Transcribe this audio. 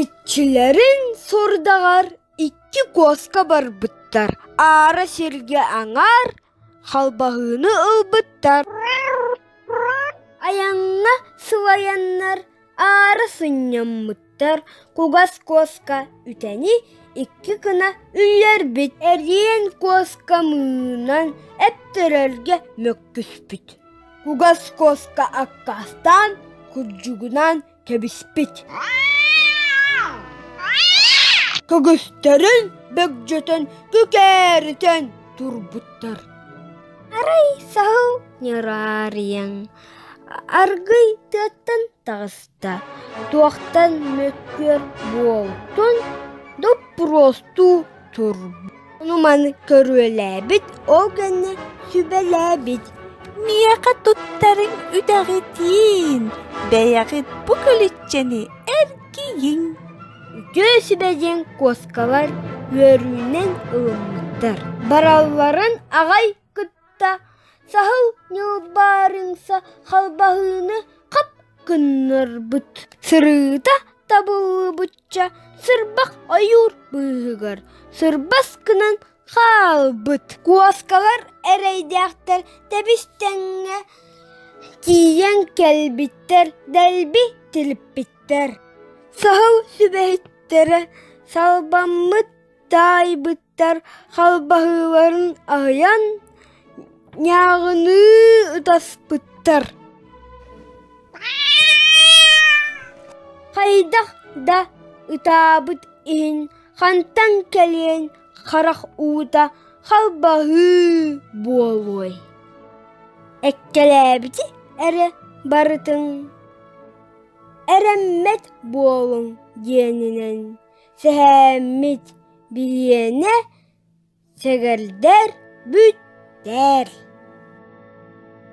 Иччилэрин сордаҕар икки куоска барбыттар, аара сиргэ аҥаар халбаһыыны ылбыттар. Айаҥҥа сылайаннар аара сынньаммыттар, кугас куоска үтэни икки гына үллэрбит, эриэн куоска мыынан эптэрэргэ мөккүспүт. Кугас куоска аккаастаан курдьугунан кэбиспит. Көгүстэрин бөгдьөтөн күкээритэн турбуттар. Арай саһыл ньыраарыйан аргый тыаттан таҕыста. Туохтан мөккүөр буолтун доппуруостуу турбут. Ону-маны көрүөлээбит, ол кэннэ сүбэлээбит. Миэхэ туттарыҥ үтэҕитиин, бэйэҕит бу көлүччэни эргийиҥ. Үтүө сүбэ диэн куоскалар үөрүүнэн ылыммыттар. Баралларын аҕай кытта саһыл ньылбаарыҥса халбаһыыны хап гыннарбыт. Сырыыта табыллыбычча сырбах ойуур быыһыгар сырбас гынан хаалбыт. Куоскалар эрэйдээхтэр тэбис-тэҥҥэ тиийэн кэлбиттэр, дэлби тилиппиттэр. Саһыл сүбэһиттэрэ салбаммыт таайбыттар халбаһыыларын аһыйан, ньааҕыныы ытаспыттар. Хайдах да ытаабыт иһин хантан кэлиэн харах уута халбаһыы буолуой. Эккэлээбити эрэ барытын эрэммэт буолуҥ диэнинэн сэһээммит биһиэнэ сэгэрдэр бүттэр.